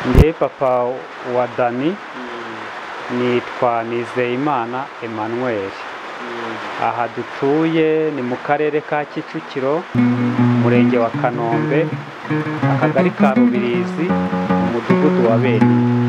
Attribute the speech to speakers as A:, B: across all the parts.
A: Nge papa wa Dani nitwa Nizeyimana Emmanuel. Aha dutuye ni mu karere ka Kicukiro, umurenge wa Kanombe, akagari ka Rubirizi, umudugudu wa Beni.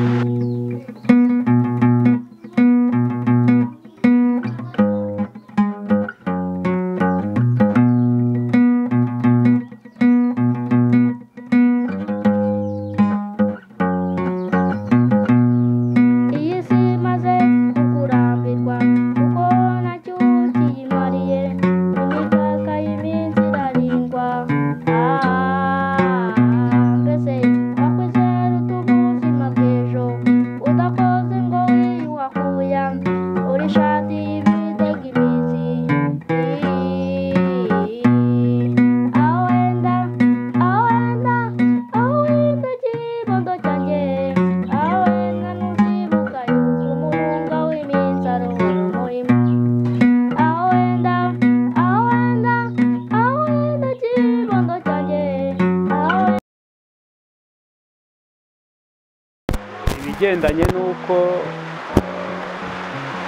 A: Ibigendanye n'uko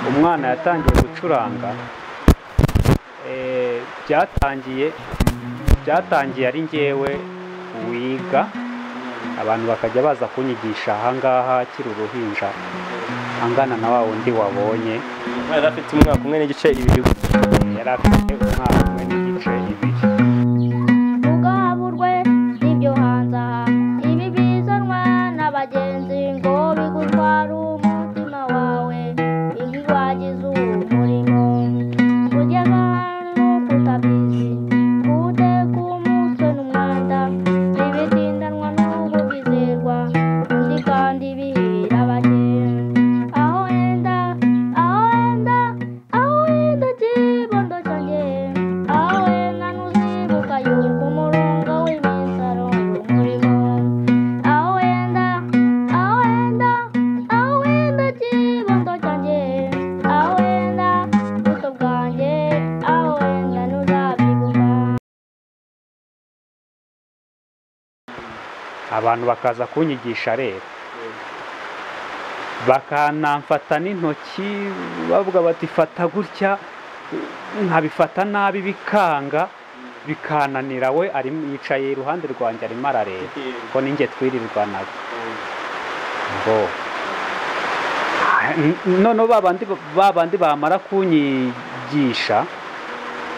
A: umwana yatangiye gucuranga, byatangiye ari njyewe wiga, abantu bakajya baza kunyigisha ahangaha akiri uruhinja angana na wa wundi wabonye.
B: Yari afite umwaka umwe n'igice ibiri.
A: Yari afite umwaka umwe n'igice ibiri.
C: Ugaburwe n'ibyo hanze aha, ibi bizanwa n'abagenzi ngo bigutware umutima wawe, ibigwagize umurimo ugeza n'uko utabizi, guteka umutwe n'umwanda, ibitindanwa n'ubu bizerwa, undi kandi bihira bake. Aho wenda, aho wenda, aho wenda kibondo cyanjye, aho wenda ntuzibuka yuko umurunga w'iminsi ari umurimo. Aho wenda, aho wenda, aho wenda kibondo cyanjye, aho wenda buto bwanjye, aho wenda ntuzabyibuka.
A: Abantu bakaza kunyigisha rero, bakanamfata n'intoki bavuga bati fata gutya, nkabifata nabi bikanga bikananira. We ari yicaye iruhande rwanjye arimo arareba ko ninjye twirirwanaga. Ngo noneho babandi bamara kunyigisha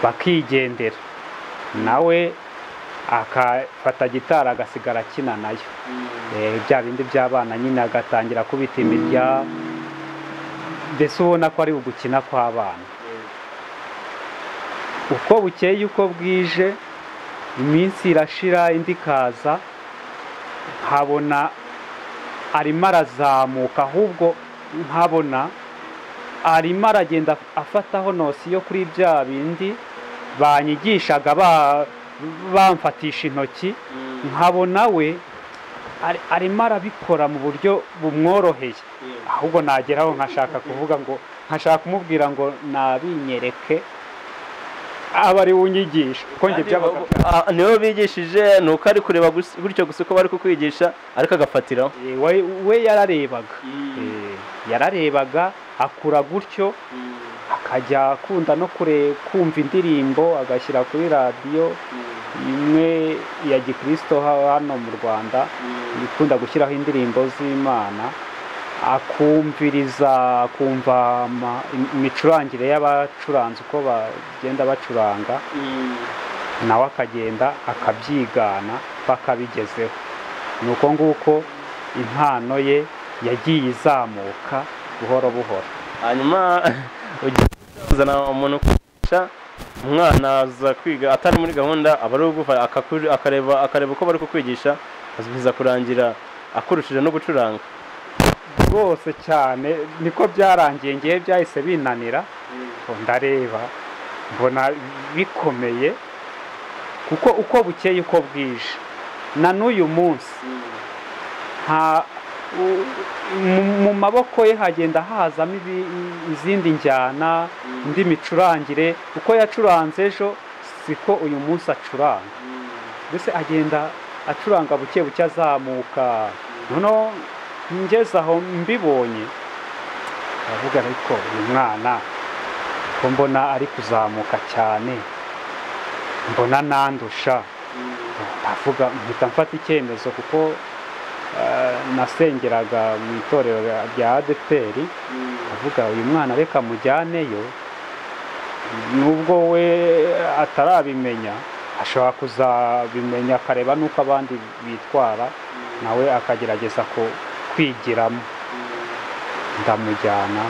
A: bakigendera, nawe akafata gitari agasigara akina nayo, bya bindi by'abana nyine, agatangira kubita imirya, mbese ubona ko ari ugukina kw'abana. Uko bukeye uko bwije, iminsi irashira indi ikaza, nkabona arimo arazamuka, ahubwo nkabona arimo aragenda afataho nosiyo kuri bya bindi banyigishaga bamfatisha intoki, nkabona we arimo arabikora mu buryo bumworoheye. Ahubwo nageraho nkashaka kuvuga ngo, nkashaka kumubwira ngo nabinyereke aba ari unyigisha, kuko njye byabaga
B: niwe bigishije, nuko ari kureba gutyo gusa uko bari kukwigisha, ariko agafatiraho.
A: We yararebaga, yararebaga akura gutyo, akajya akunda no kumva indirimbo, agashyira kuri radiyo imwe ya Gikristo hano mu Rwanda ikunda gushyiraho indirimbo z'Imana, akumviriza, akumva imicurangire y'abacuranzi uko bagenda bacuranga, nawe akagenda akabyigana bakabigezeho. Nuko nguko impano ye yagiye izamuka buhoro buhoro.
B: Hanyuma uzana umuntu kwigisha umwana aza kwiga atari muri gahunda, aba ari akareba uko bari kukwigisha, biza kurangira akurushije no gucuranga
A: rwose cyane. Niko byarangiye, ngiye byahise binanira, ndareba mbona bikomeye, kuko uko bukeye uko bwije na n'uyu munsi mu maboko ye hagenda hazamo izindi njyana, indi micurangire. Uko yacuranze ejo siko uyu munsi acuranga, mbese agenda acuranga buke buke azamuka. Noneho ngeze aho mbibonye ndavuga ariko uyu mwana ko mbona ari kuzamuka cyane, mbona nandusha, ndavuga mpita mfata icyemezo kuko nasengeraga mu itorero rya ADEPR. Ndavuga uyu mwana reka mujyaneyo, nubwo we atarabimenya ashobora kuzabimenya akareba nuko abandi bitwara, nawe akagerageza kwigiramo. Ndamujyana,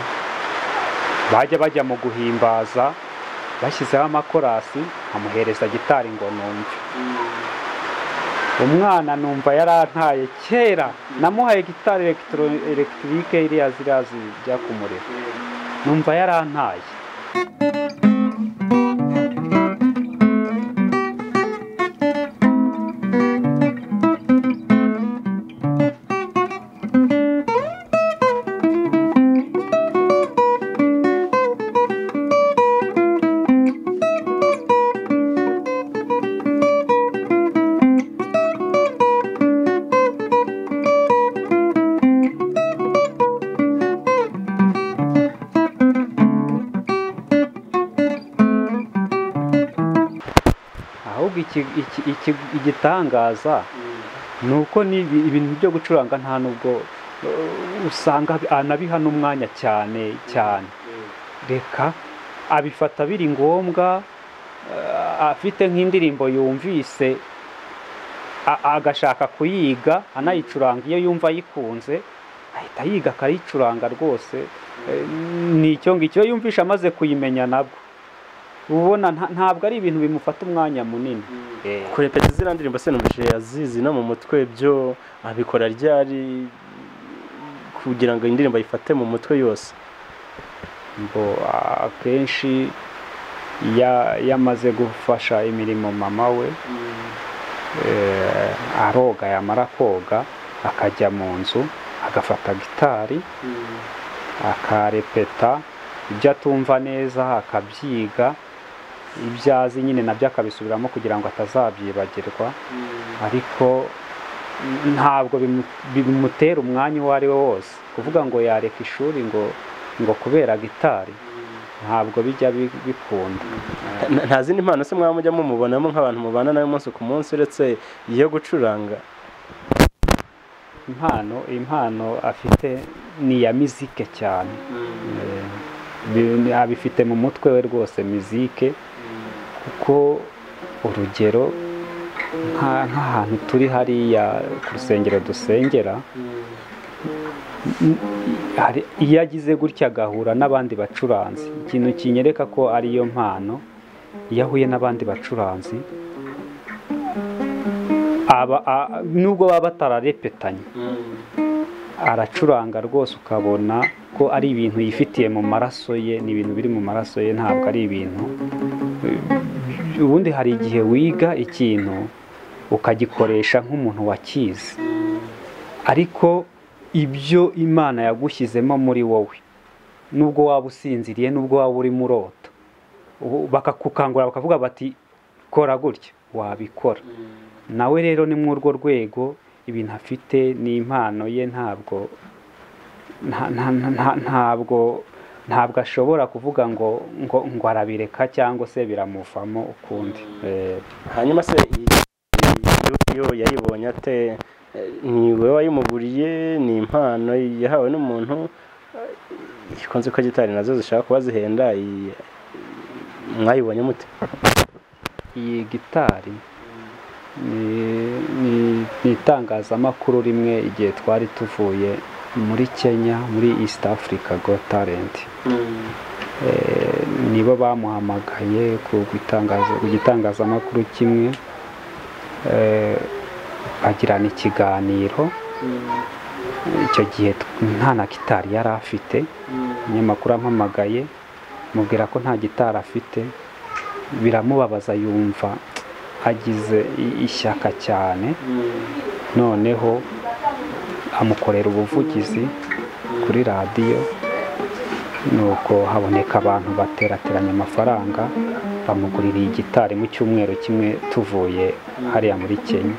A: bajya bajya mu guhimbaza bashyizeho amakorasi, amuhereza gitari ngo numve. Umwana numva yarantaye kera, namuhaye gitari electrique iriya ziriya zijya ku muriro, numva yarantaye. Igitangaza ni uko ibintu byo gucuranga nta nubwo usanga anabiha n'umwanya cyane cyane, reka abifata biri ngombwa, afite nk'indirimbo yumvise agashaka kuyiga anayicuranga, iyo yumva ayikunze ahita yiga akayicuranga rwose. Ni icyo ngicyo yumvisha amaze kuyimenya nabwo ubona ntabwo ari ibintu bimufata umwanya munini.
B: Kurepeta ziriya ndirimbo se numvise azizi no mu mutwe, byo abikora ryari kugira ngo indirimbo ayifate mu mutwe yose?
A: Ngo akenshi yamaze gufasha imirimo mama we, aroga, yamara koga akajya mu nzu agafata gitari akarepeta ibyo atumva neza akabyiga, ibyo azi nyine nabyo akabisubiramo kugira ngo atazabyibagirwa. Ariko ntabwo bimutera umwanya uwo ari we wose kuvuga ngo yareka ishuri ngo kubera gitari, ntabwo bijya bikunda.
B: Nta zindi mpano se mwaba mujya mumubonamo nk'abantu mubana nawe umunsi ku munsi uretse iyo gucuranga?
A: Impano afite ni iya mizike cyane, abifite mu mutwe we rwose mizike, kuko urugero nk'ahantu turi hariya ku rusengero dusengera, iyo agize gutya agahura n'abandi bacuranzi, ikintu kinyereka ko ariyo mpano, iyo ahuye n'abandi bacuranzi nubwo baba batararepetanye aracuranga rwose, ukabona ko ari ibintu yifitiye mu maraso ye, ni ibintu biri mu maraso ye, ntabwo ari ibintu. Ubundi hari igihe wiga ikintu ukagikoresha nk'umuntu wakize, ariko ibyo Imana yagushyizemo muri wowe, nubwo waba usinziriye, nubwo waba urimo urota, bakakukangura bakavuga bati kora gutya, wabikora. Nawe rero ni muri urwo rwego ibintu afite ni impano ye, ntabwo ntabwo ashobora kuvuga ngo ngo arabireka cyangwa se biramuvamo ukundi.
B: Hanyuma se iyo yayibonye ate? Ni we wayimuguriye? Ni impano yahawe n'umuntu? Ikunze ko gitari nazo zishaka kuba zihenda, mwayibonye mute?
A: Iyi gitari ni itangazamakuru rimwe igihe twari tuvuye muri Kenya muri East Africa Got Talent, nibo bamuhamagaye ku gitangazamakuru kimwe, bagirana ikiganiro. Icyo gihe nta na gitari yari afite, umunyamakuru ampamagaye mubwira ko nta gitari afite, biramubabaza yumva agize ishyaka cyane. Noneho amukorera ubuvugizi kuri radiyo, nuko haboneka abantu baterateranya amafaranga bamugurira iyi gitari mu cyumweru kimwe tuvuye hariya muri Kenya.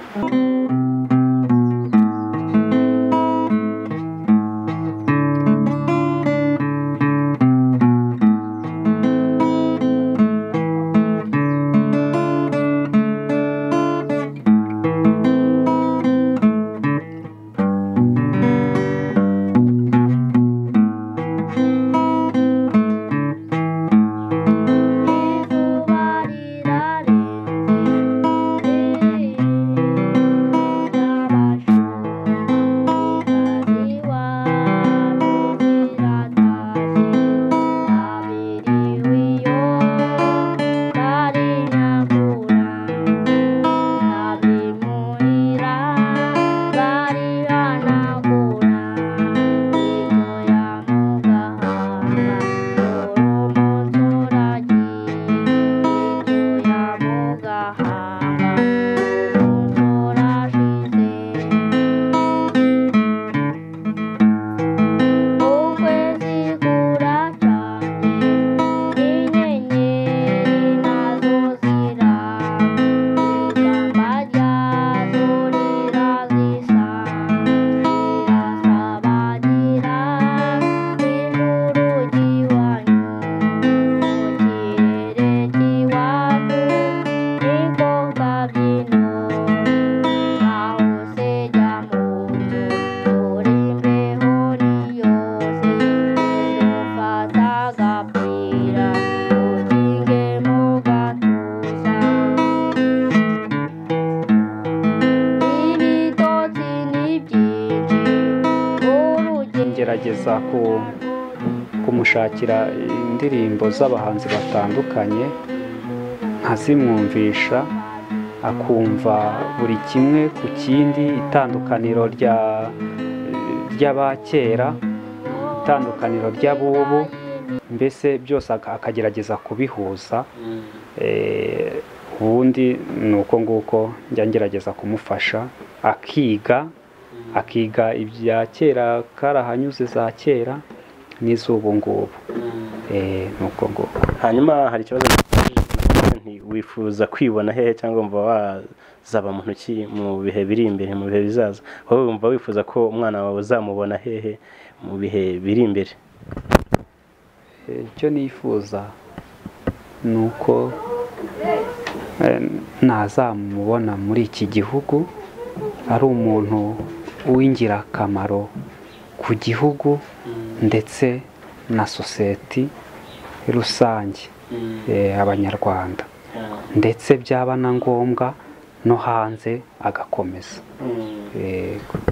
A: Ngerageza kumushakira indirimbo z'abahanzi batandukanye, nkazimwumvisha akumva buri kimwe ku kindi, itandukaniro ry'abakera, itandukaniro ry'abubu, mbese byose akagerageza kubihuza. Ubundi ni uko nguko njya ngerageza kumufasha akiga ibya kera karahanyuze za kera n'iz'ubu ngubu. Ni uko nguko.
B: Hanyuma hari ikibazo, wifuza kwibona hehe cyangwa wumva wazaba mu ntoki mu bihe biri imbere, mu bihe bizaza? Wowe wumva wifuza ko umwana wawe uzamubona hehe mu bihe biri imbere?
A: Icyo nifuza ni uko nazamubona muri iki gihugu ari umuntu w'ingirakamaro ku gihugu ndetse na sosiyete rusange, abanyarwanda, ndetse byaba na ngombwa no hanze agakomeza.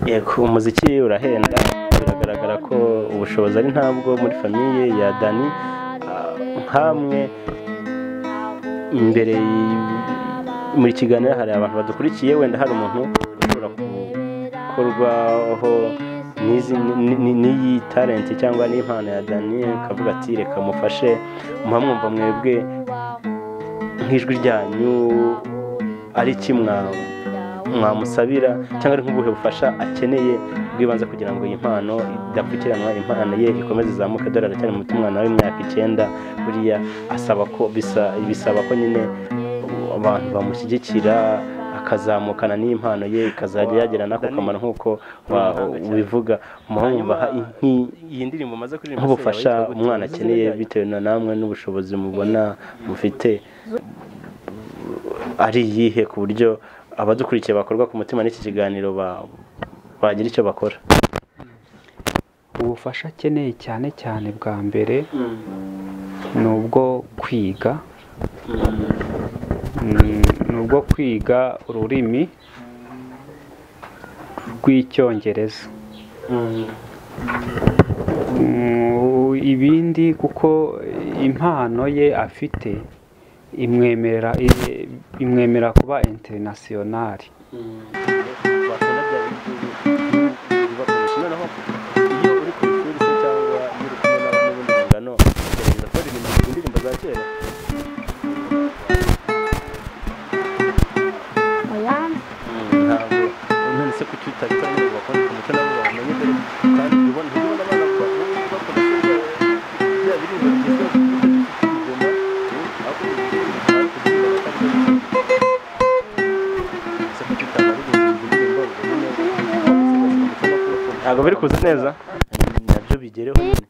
B: Yego, umuziki urahenda, biragaragara ko ubushobozi ari ntabwo muri famiye ya Dani. Nkamwe imbere muri kiganiro hari abantu badukurikiye, wenda hari umuntu ushobora gukorwaho n'iyi talenti cyangwa n'impano ya Dani, akavuga ati reka mufashe, muhamwumva mwebwe nk'ijwi ryanyu ari iki mwamusabira, cyangwa ari nk'ubuhe bufasha akeneye bw'ibanze kugira ngo iyi mpano idapfukiranwa, impano ye ikomeze izamuke. Dore aracyari muto, umwana w'imyaka 9, buriya asaba ko bisaba ko nyine abantu bamushyigikira akazamukana n'impano ye ikazajya yagera nako kamaro nk'uko ubivuga. Muhumva nk'ubufasha umwana akeneye bitewe na namwe n'ubushobozi mubona mufite ari iyihe, ku buryo abadukurikiye bakorwa ku mutima n'iki kiganiro bagira icyo bakora?
A: Ubufasha akeneye cyane cyane bwa mbere ni ubwo kwiga, ni ubwo kwiga ururimi rw'Icyongereza. Ibindi kuko impano ye afite imwemerera kuba international.
B: Ntabwo biri kuza neza nabyo bigereho nyine.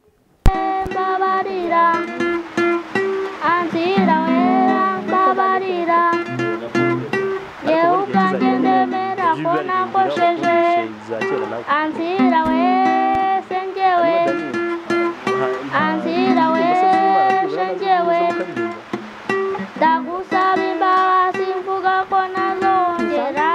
C: Mbabarira anzira wera, mbabarira yewe ubwanjye ndemera ko nakosheje, anzira wese njyewe, anzira wese njyewe, ndagusaba imbabazi mvuga ko ntazongera.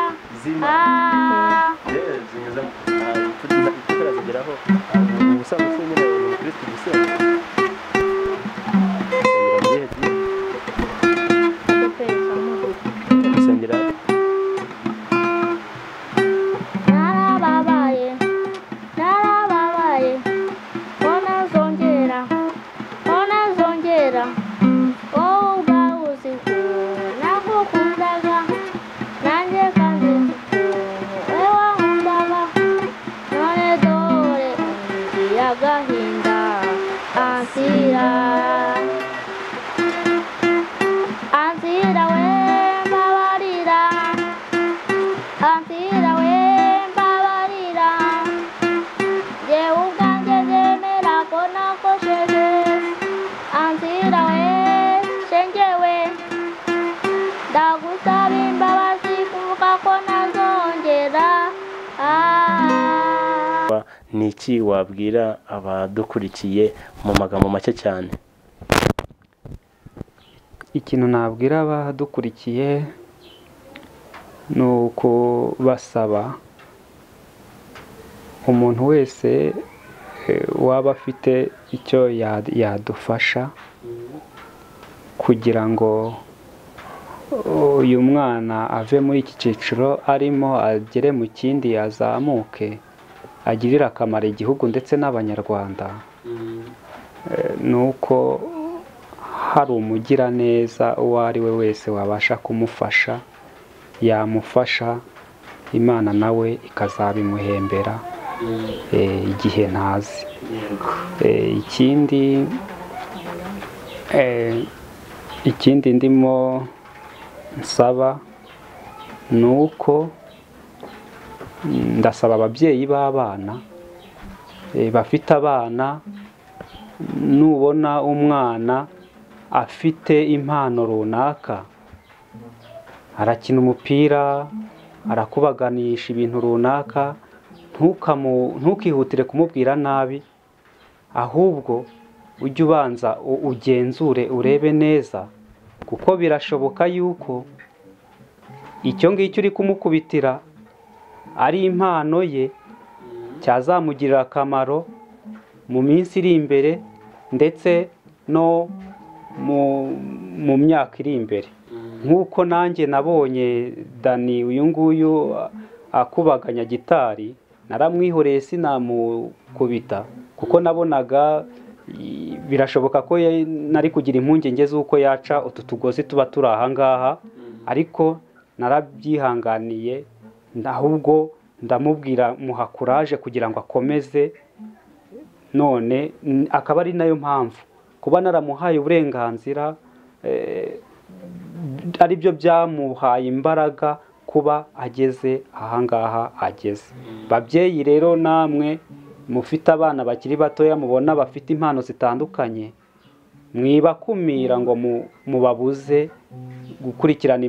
C: Narababaye, narababaye, ko ntazongera, ko ntazongera, wowe ubwawe uzi ko nagukundaga, nanjye kandi nzi ko wowe wankundaga, none dore ungiye agahinda, ansira, ansira we mbabarira, ansira we mbabarira, jyewe ubwanjye ndemera ko nakosheje, ansira we shenjewe, ndagusaba imbabazi kuvuga ko ntazongera.
B: Ni iki wabwira abadukurikiye mu magambo make cyane?
A: Ikintu nabwira abadukurikiye ni ukubasaba umuntu wese waba afite icyo yadufasha kugira ngo uyu mwana ave muri iki cyiciro arimo agere mu kindi, yazamuke agirire akamaro igihugu ndetse n'Abanyarwanda, ni uko hari umugiraneza uwo ari we wese wabasha kumufasha, yamufasha, Imana nawe ikazabimuhembera igihe ntazi. Ikindi ndimo nsaba ni uko ndasaba ababyeyi b'abana bafite abana, nubona umwana afite impano runaka, arakina umupira, arakubaganisha ibintu runaka, ntukihutire kumubwira nabi, ahubwo ujye ubanza ugenzure urebe neza, kuko birashoboka yuko icyo ngicyo uri kumukubitira ari impano ye, cyazamugirira akamaro mu minsi iri imbere ndetse no mu myaka iri imbere. Nk'uko nanjye nabonye Dani uyu nguyu akubaganya gitari, naramwihoreye sinamukubita, kuko nabonaga birashoboka ko nari kugira impungenge z'uko yaca utu tugozi tuba turi aha ngaha, ariko narabyihanganiye, ahubwo ndamubwira muha courage kugira ngo akomeze. None akaba ari nayo mpamvu kuba naramuhaye uburenganzira ari byo byamuhaye imbaraga kuba ageze ahangaha ageze. Babyeyi rero namwe mufite abana bakiri batoya mubona bafite impano zitandukanye, mwibakumira ngo mubabuze gukurikirana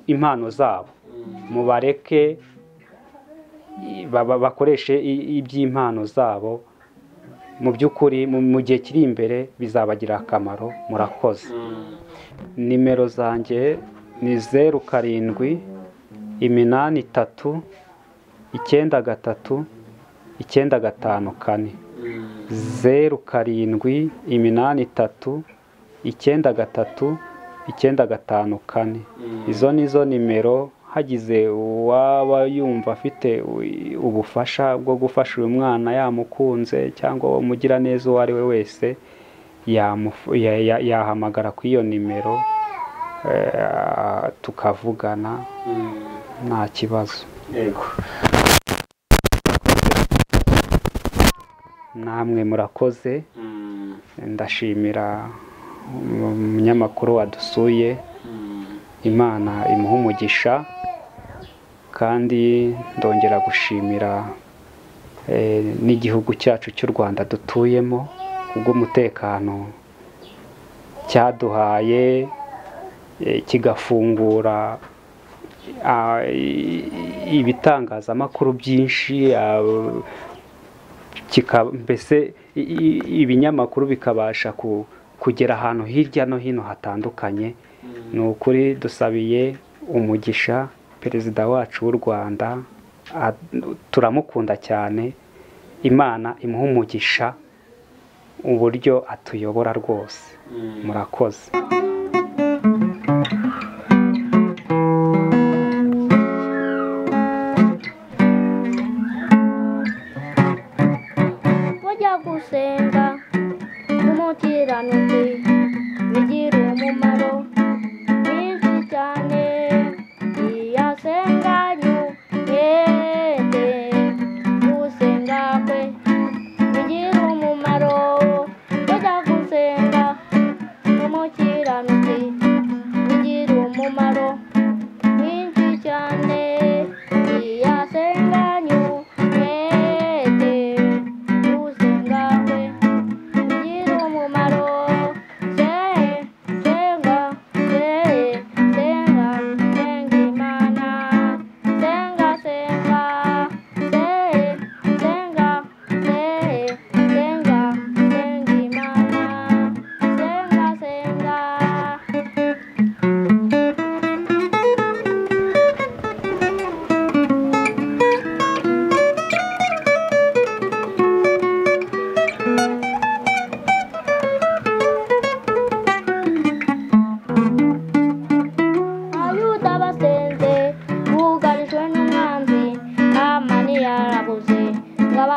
A: impano zabo, mubareke bakoreshe iby'impano zabo. Mu by'ukuri mu gihe kiri imbere bizabagira akamaro. Murakoze. Nimero zanjye ni 0 7 8 3 9 3 9 5 4, 0 7 8 3 9 3 9 5 4. Izo nizo nimero. Hagize uwaba yumva afite ubufasha bwo gufasha uyu mwana yamukunze cyangwa umugira neza uwo ari we wese, yahamagara ku iyo nimero tukavugana nta kibazo.
B: Yego,
A: namwe murakoze. Ndashimira umunyamakuru wadusuye, Imana imuhe umugisha, kandi ndongera gushimira n'igihugu cyacu cy'u Rwanda dutuyemo kubw'umutekano cyaduhaye, kigafungura ibitangazamakuru byinshi, mbese ibinyamakuru bikabasha kugera ahantu hirya no hino hatandukanye. Ni ukuri dusabiye umugisha Perezida wacu w'u Rwanda, turamukunda cyane, Imana imuhe umugisha uburyo atuyobora rwose. Murakoze.
C: Bujya gusenga umukiranutsi bigira umumaro mwinshi cyane, iyo asenganye umwete gusenga kwe bigira umumaro. Bujya gusenga umukiranutsi bigira umumaro mwinshi cyane, iyo asenganye umwete gusenga kwe bigira umumaro.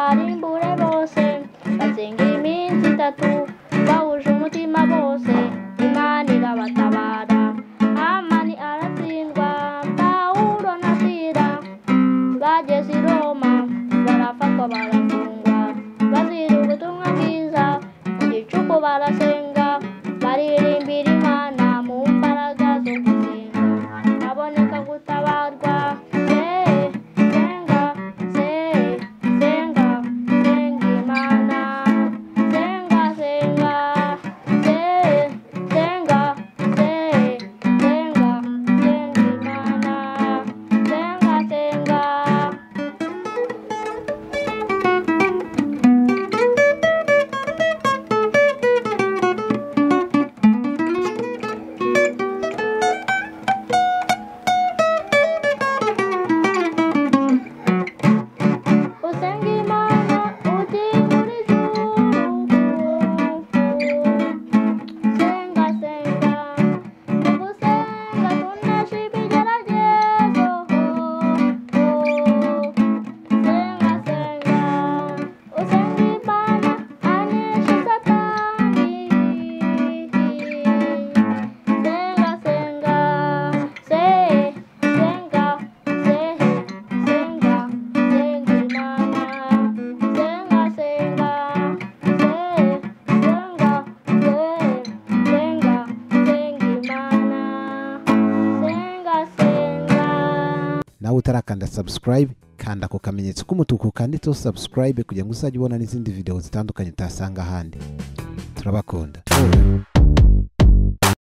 C: barimbure bose. Basenga iminsi itatu bahuje umutima bose, Imana irabatabara. Hamani aratsindwa, Pawulo na Sila bageze i Roma barafatwa barafungwa, bazira ubutumwa bwiza. Mu gicuku barasenga, baririmbira Imana mu mbaraga zo gusenga, haboneka gutabarwa. Senga, senga, senga Imana, senga, senga, senga, senga, senga Imana, senga, senga. Usenga Imana uri muri juru, senga, senga, mu gusenga tunesha ibigeragezo. Senga, senga, usenga Imana anesha Satani. Senga, senga, senga, senga, senga Imana, senga, senga, senga, senga, senga Imana, senga, senga.
D: Nawe utarakanda subscribe, kanda ako kamenyetso k'umutuku kanditseho subscribe kugira ngo uzajye ubona n'izindi video zitandukanye utasanga ahandi. Turabakunda.